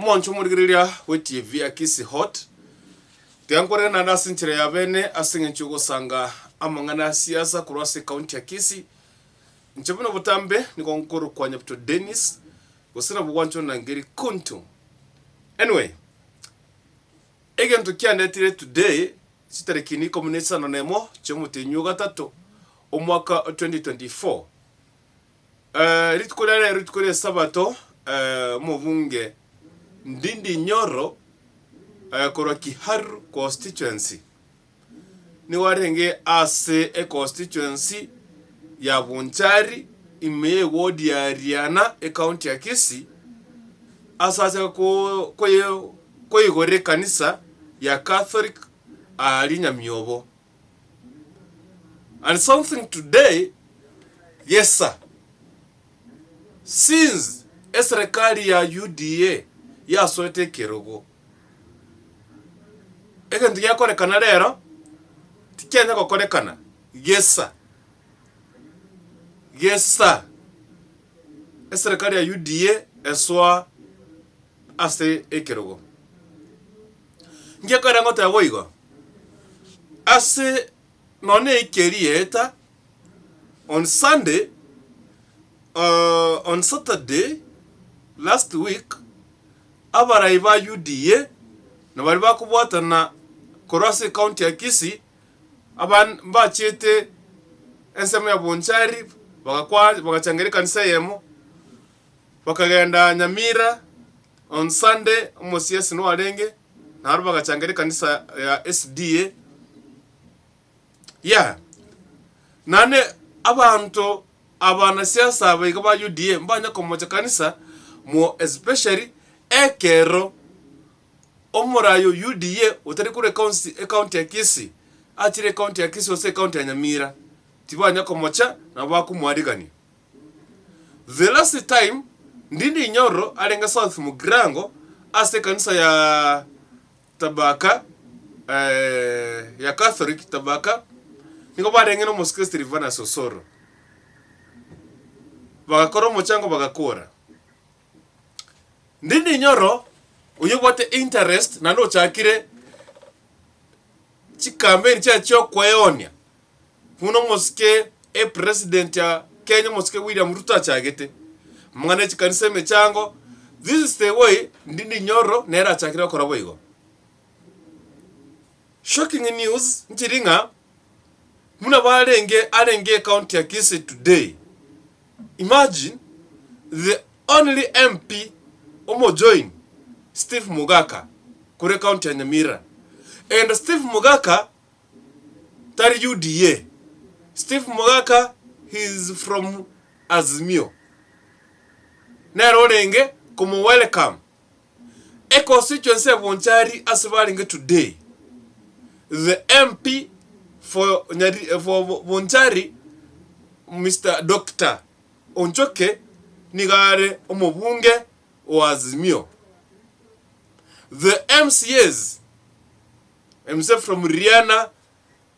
Omonche omorigereria bwe TV ya Kisii Hot, tiga nkwarere naende ase enchera ya bene ase eng'encho y'ogosanga amang'ana a siasa korwa ase ekaunti ya Kisii. Inche buna botambe nigo nkorokwa Nyabuto Dennis, gose nabo gwanchwa na Ngeri Kuntu. Anyway, egento kiandetire today chitariki ikomi na isano na emo chi'omotienyi o gatato omwaka o 2024, Rituko ria rero rituko ri'Esabato, omobunge Ndindi Nyoro korwa Kiharu constituency nigo arenge ase econstituency ya Bonchari ime y'eward ya Riana ecounty ya Kisii ase achaka koigora ekanisa ya Catholic aaria Nyamiobo. And something today gesa since eserekari ya UDA yasoete ekerogo, egento giakorekana rero tikianya gokorekana gesa, gesa eserekari ya UDA esoa ase ekerogo. Ngekoera ngoteba boigo, ase nonya neiki erieta, on Sunday, on Saturday last week, abarai ba UDA na baria bakobwatana korwa ase ecounty ya Kisii, aban mbachiete ensemo ya Bonchari, bagakwa bagachangera ekanisa eyemo, bakagenda Nyamira. On Sunday omosiasi nwarenge, naro bagachangera ekanisa ya SDA. Yeah, naende abanto abanasiasa aba iga ba UDA mbanya komocha kanisa more especially ekero omorai o UDA otari korwa ecounty ecounty ya Kisii achire ecounty ya Kisii gose ecounty ya Nyamira, tibanya komocha nabo bakomoarigania. The last time Ndindi Nyoro arenge South Mugirango ase ekanisa ya Tabaka ya Catholic Tabaka nigo barenge na omosike Silvanus Osoro. Bagakora omochango bagakora. Ndindi Nyoro oyio obwate interest naende ochakire chikampeni chiaye chiokweonia Buna omosike epresident ya Kenya omosike William Ruto achagete, amang'ana ya chikanisa emechango, this is the way Ndindi Nyoro nere achakire gokora boigo. Shocking news nchiri ng'a buna barenge arenge ecounty ya Kisii today, imagine the only MP omojoin Steve Mogaka korwa ecounty ya Nyamira and Steve Mogaka tari UDA, Steve Mogaka he is from Azimio, nere orenge komo welcome econstituency ya Bonchari ase barenge today, the MP for Nyari for Bonchari Mister Doctor Onchoke nigo are omobunge o Azimio, the MCAs. MCA from Riana,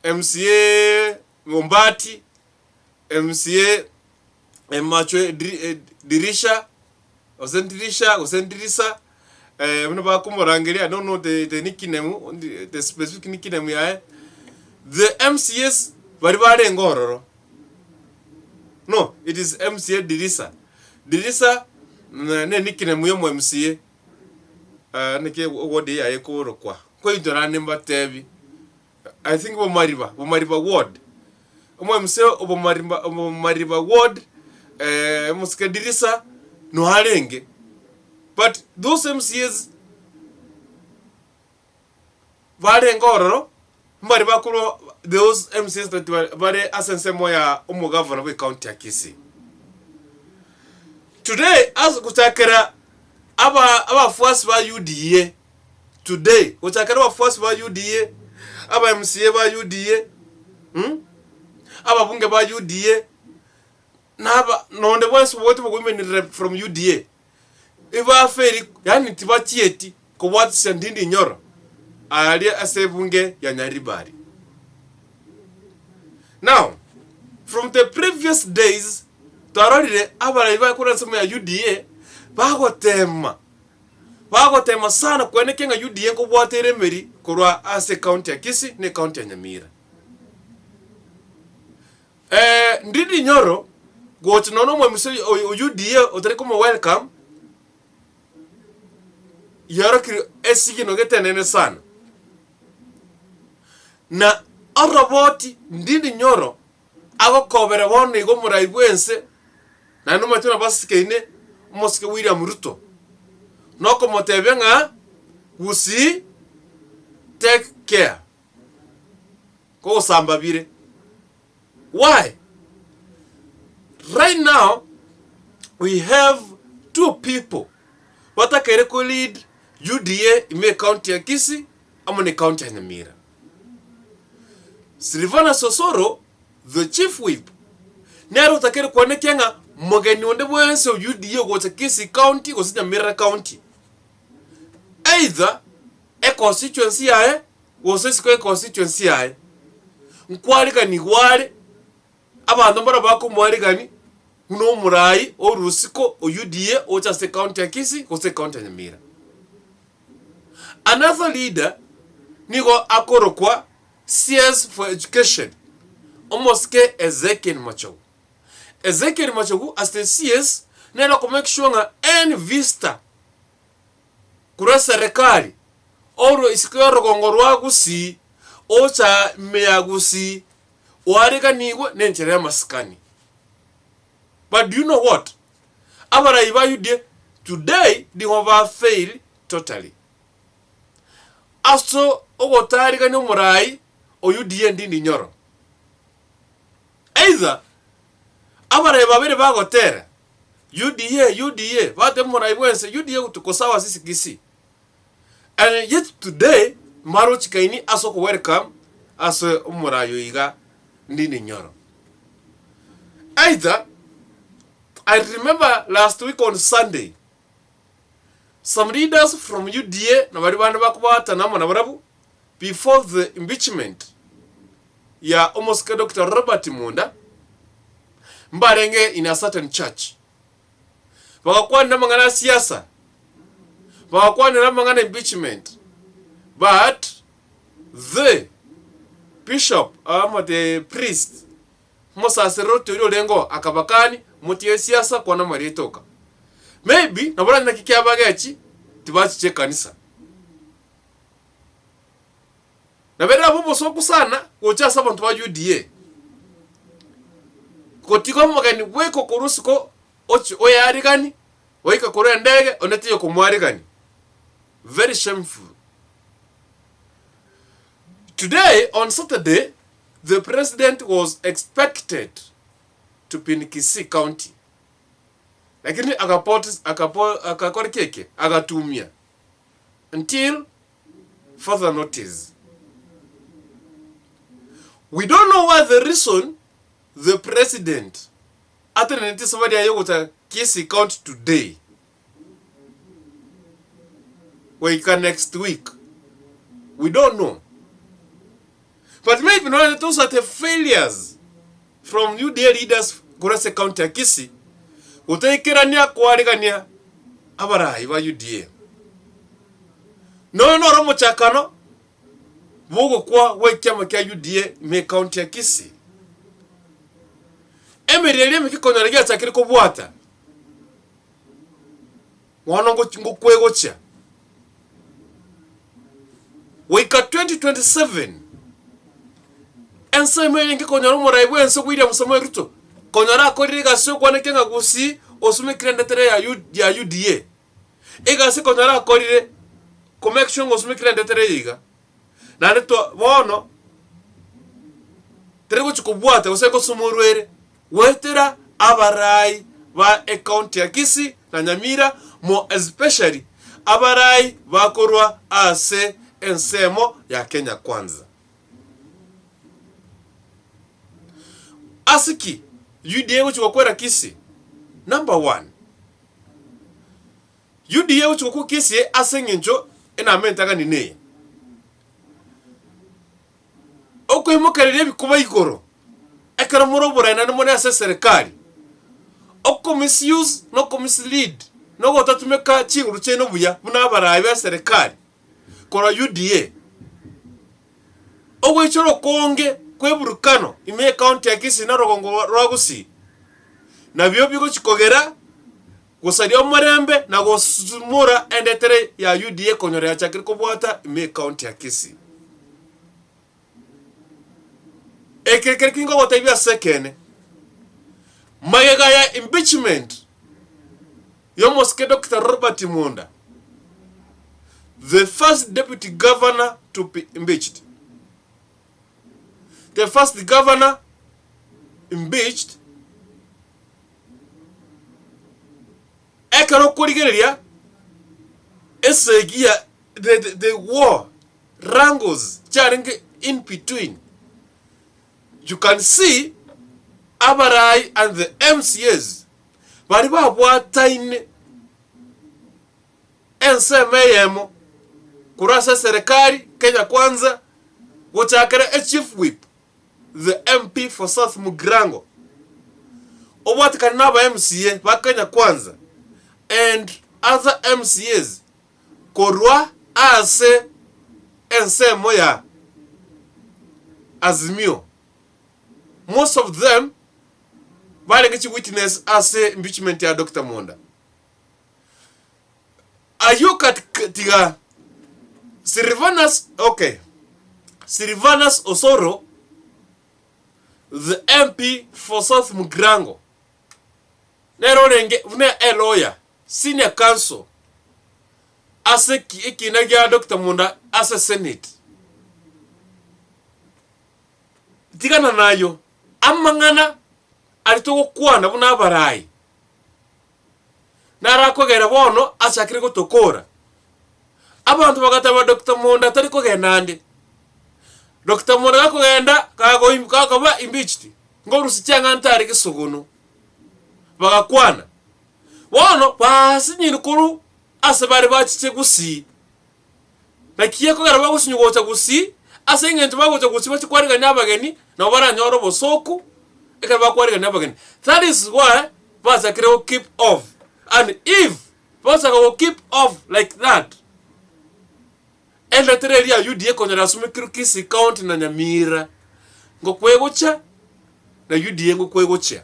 MCA Ombati, MCA Emachwe Dirisha, gose Ndirisha, gose Ndirisa, buna bakomorangeria I don't know the the nickname, the specific nickname yaye, the MCAs baria barenge ororo, no it is MCA Dirisa, Dirisa ne nickname ya omo MCA. Naki eward eye yaye ekorokwa, nkointo naende mbatebi, I think Bomariba, Bomariba ward, omo MCA o Bomariba Bomariba ward omosike Dirisa no arenge, but those MCAs barenge ororo, mbari bakorwa those MCAs that bare bare ase ensemo ya omogavana bwe ecounty ya Kisii. Today ase gochakera aba abafuasi ba UDA today gochakera abafuasi ba UDA, aba MCA ba UDA mh, ababunge ba UDA, na aba nonde bwensi obogote bogoimenera from UDA, Ebaferi, yaani tibachieti kobwatisia Ndindi Nyoro aaria ase ebunge ya Nyaribari. Now, from the previous days twarorire abarai ba korwa ensemo ya UDA bagotema. Bagotema sana kwenekia ng'a UDA nkobwata ere emeri korwa ase ecounty ya Kisii na ecounty ya Nyamira. Ndindi Nyoro gocha nonya omoemisi o UDA otari komo welcome, yaorokire esigino gete enene sana. Na oroboti Ndindi Nyoro agokobera bono iga omorai bw'ense, naende omanyete buna basikeine omosike William Ruto, nokomotebia ng'a Gusii take care, kogosamba bire. Why? Right now we have two people batakeire ko lead UDA ime ecounty ya Kisii amo ne ecounty ya Nyamira. Silvanus Osoro the chief whip nere otakeire koanekia ng'a mogeni onde bwensi o UDA ogocha Kisii county gose Nyamira county either econstituency yaye gose isiko y'econstituency yaye, nkwariganigwa are, abanto mbaro bakomwarigani buna omorai orure isiko o UDA oche ase ecounty ya Kisii gose ecounty ya Nyamira. Another leader nigo akorokwa CS for Education, omosike Ezekiel Machogu. Ezekiel Machogu as the CS nere oko make sure ng'a any visitor korwa eserekari orwe isiko y'orogongo rwa Gusii ocha ime ya Gusii oareganigwe nenchera y'amasikani. But do you know what? Abarai ba UDA today nigo ba fail totally. Ase ogotaarigania omorai o UDA Ndindi Nyoro. Either abarai babere bagotera UDA, UDA, bateba omorai bwense UDA tuko sawa sisi Kisii. And yet today mbarochikaini ase oko welcome ase omorai oyo iga Ndindi Nyoro. Either I remember last week on Sunday some leaders from UDA na baria bande bakobatana amo nabarabwo before the impeachment ya omosike Doctor Robert Munda mbarenge in a certain church bagakwanera amang'ana a siasa, bagakwanera amang'ana impeachment but the bishop ama the priest omosaserdoti oria orenge oo akabakani motige esiasa kwana amarieta oka. Maybe nabo oranyore naki kiabagechi tibachicha ekanisa. Nabo erabe obosooku sana gocha ase abanto ba UDA, gotiga omogeni bweka okorwa isiko ochie oyearigani, goika korwa endege onde taiyo okomoarigani. Very shameful. Today on Saturday, the president was expected to be in Kisii County, lakini akapot akapo akakora ki eke? Agatumia until further notice. We don't know what the reason the president ateneneti esabari yaye gocha Kisii County today goika next week. We don't know. But maybe nonya those are the failures from UDA leaders korwa ase county ya Kisii gotaikerania koarigania abarai ba UDA. Noyo noro omochakano bw'ogokwa gw'ekiama kia UDA ime ecounty ya Kisii. Emeria eria emeke konyora giachakire kobwata, bono ngochi ngokwegochia goika 2027 ensemo eye nkekonyora omorai bwense William Samoei Ruto konyora akorire egasi okwaneke ng'a Gusii osumekire endetere ya U ya UDA. Egasi konyora akorire ko make sure ng'a osumekire endetere eye iga. Naende twa bono, tari gochia kobwata gose gosomorwa ere, goetera abarai ba ecounty ya Kisii na Nyamira more especially abarai bakorwa ase ensemo ya Kenya Kwanza. Ase ki UDA egochia gokwera Kisii? Number one, UDA egochia gokwa Kisii ase eng'encho enamba entang'ani neye, okoimokereria ebikuba igoro ekero more oborai naende more ase eserekari, okomisuse na okomislead. Nogotatumeka chinguru chiaino buya buna abarai b'eserekari korwa UDA. Ogoichora okonge kw'eburukano ime y'ecounty ya Kisii na orogongo rwa Gusii nabio bigochi kogera gosaria omorembe na gosumora endetere ya UDA konyora yachakire kobwata ime y'ecounty ya Kisii. Eke ekero kingogotebia ase ekeene, magega ya impeachment y'omosike Doctor Robert Munda, the first deputy governor to be impeached, the first governor impeached, ekero okorigereria esegi ya the, the, the war wrangles chiarenge in between, you can see abarai and the MCAs baria babwataine ensemo eyemo korwa ase eserekari Kenya Kwanza gochakera echief whip the MP for South Mugirango obwatekane na aba MCA ba Kenya Kwanza and other MCAs korwa ase ensemo ya Azimio, most of them barenge chi witness ase impeachment ya Doctor Monda. Ayio kat tiga Sylvanus okay, Sylvanus Osoro the MP for South Mugirango nere orenge buna e lawyer Senior Counsel ase ekiina gia Doctor Munda ase Senate. Tigana nayio, amang'ana aria togokwana buna abarai narakogere bono achakire gotokora. Abanto bagateba Doctor Munda tari kogenda ande. Doctor Munda gakogenda kago kakoba impeached, ngorusia chiang'ana tari gesogono. Bagakwana. Bono basinyire korwa ase bare bachiche gusii. Naki ekogera bagosinywa gocha gusii, ase eng'encho bagocha gusii bachie kwarigania abageni, nabo baranyore obosooku ekero bakwarigania abageni. That is why bachakire go keep off and if bachaka go keep off like that, endetere eria ya UDA konyora yasumekirwe Kisii county na Nyamira, ngokwegochia na UDA ngokwegochia.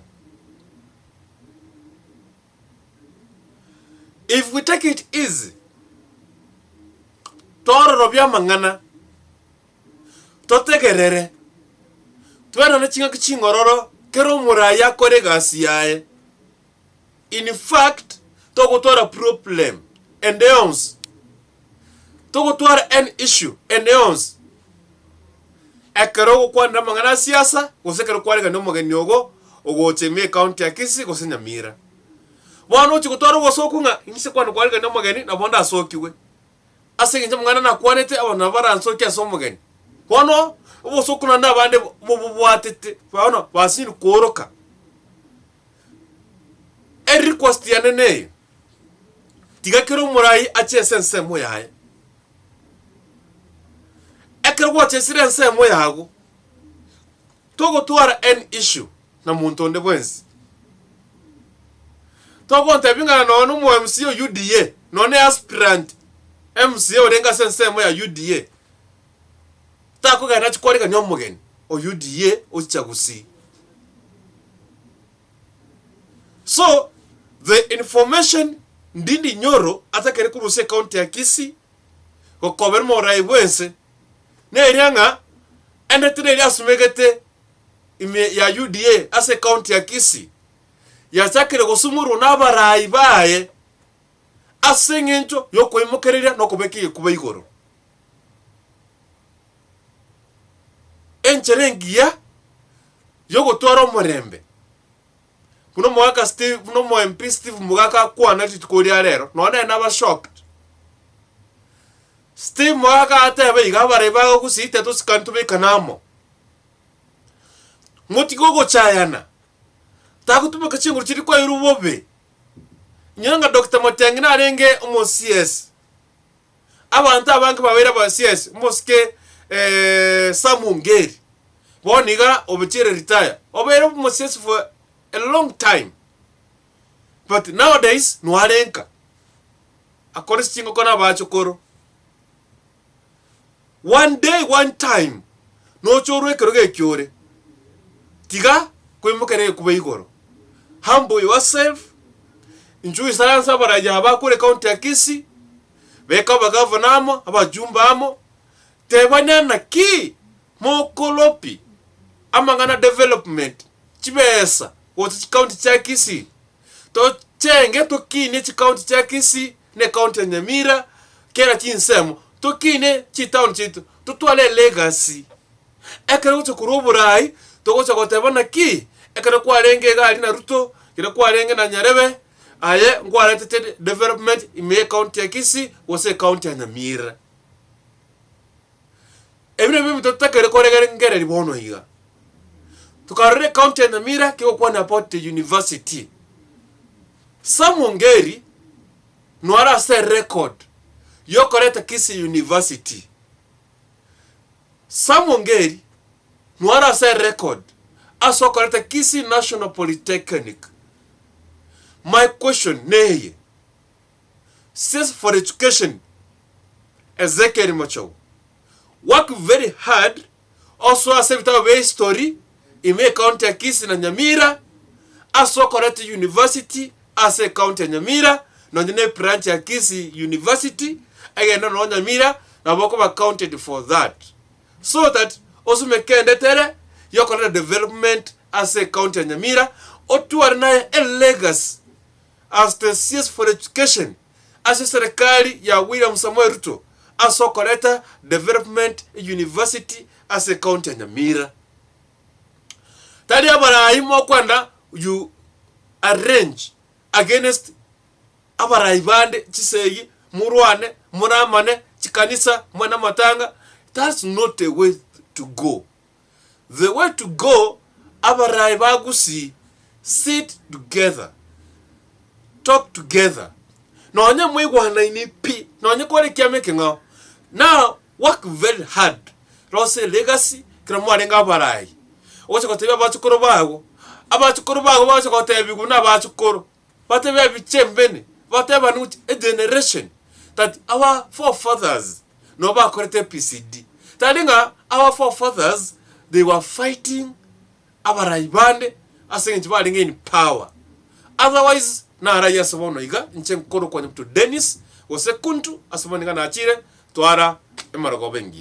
If we take it easy, tororobie amang'ana, totegerere, twenane ching'aki ching'ororo kera omoraia akore egasi yaye. In fact, togotwara problem ende yonsi, togotwara any issue ende yonsi, ekero ogokwanera amang'ana a siasa, gose ekero kwaregania omogeni ogo ogocha ime ecounty ya Kisii gose Nyamira. Bono ochia gotwara obosooku ng'a inche kwane kwarigania omogeni nabo ndasokigwe, ase eng'encho amang'ana nakwanete abanto nabo baransokie ase omogeni. Bono, obosooku naende abande bobobwatete, bono basinyire kooroka. Erequest yane neye, tiga kera omorai achiese ensemo yaye. Ekero gwachesire ensemo yago, togotwara any issue na monto onde bwensi. Togontebia ng'a nonya na omo MCA o UDA, nonya na aspirant MCA orenge ase ensemo ya UDA, takogenda achie kwarigania omogeni o UDA ochicha gusii. So, the information Ndindi Nyoro atakere korusia ecounty ya Kisii gokobera omorai bwense neria ng'a endetero eria asumegete ime ya UDA ase ecounty ya Kisii yachakire gosumorwa nabarai baye ase eng'encho yokoimokereria na okobeka egekuba igoro. Enchera engiya yogotwara omorembe, buna omogaka Steve buna omo MP Steve Mogaka akwana rituko ria rero, nonya nere naba shocked. Steve Mogaka atebe iga abarai ba Gusii tetosikani tobekane amo. Motige ogochayana, tagotumeka chinguru chiria kwairwe bobe. Inyora ng'a Doctor Matiang'i narenge omo CS, Abanto abange babeire aba CS, omosike Sam Ongeri, bono iga obecheire retire, obeire omo CS for a long time, but nowadays noare nka. Akorisia chingoko na abachokoro. One day, one time, noche orwe ekerogo ekio ore. Tiga koimokera egekuba igoro. Humble yourself, inchuo oisaranse abarayia aba bakure county ya Kisii, beka abagavana amo, abajumbe amo, tebania naki mokoropi amang'ana development, chibesa gocha chicounty chia Kisii. Tochenge tokinie chicounty chia Kisii na ecounty ya Nyamira, kera chinsemo, tokinie chitown chiaito, totware elegacy. Ekero ogocha korwa oborai, togocha goteba naki, ekero kwarenge iga aria na Ruto, ekero kwarenge na Nyarebe, aye nkwaretete development ime ya ecounty ya Kisii gose ecounty ya Nyamira. Ebi nabio ebinto totakeire koregerengereria bono iga. Tokarora ecounty ya Nyamira kegokwana about the university. Sam Ongeri noare ase erecord yokoreta Kisii University. Sam Ongeri noare ase erecord ase okoreta Kisii National Polytechnic. My question neye, CS for education Ezekiel Machogu work very hard osoe ase ebitabu bia history ime ecounty ya Kisii na Nyamira ase okoreta university ase ecounty ya Nyamira nonye ne branch ya Kisii University egende nonye Nyamira nabo okoba accounted for that so that osumeke endetere yokoreta development ase ecounty ya Nyamira otware naye elegacy as the CS for Education ase eserekari ya William Samoei Ruto ase okoreta development university ase ecounty ya Nyamira. Tari abarai mokwenda you arrange against abarai bande chisegi morwane moramane chikanisa mwene amatanga that's not a way to go. The way to go abarai ba Gusii sit together, talk together nonye moigwanaini pi nonye kore ekiama ekeng'ao now work very hard rose elegacy ekero mwarenge abarai ogocha gotebia abachokoro bago, abachokoro bago bagocha gotebiwa buna abachokoro batebe ebichembene batebane gochia egeneration that our forefathers nabo bakorete ABCD. Tari ng'a our forefathers they were fighting abarai bande ase eng'encho barenge in power. Otherwise narai ase bono iga inche nkorokwa Nyabuto Dennis gose Kuntu ase bono iga nachire twara emarogoba engiya.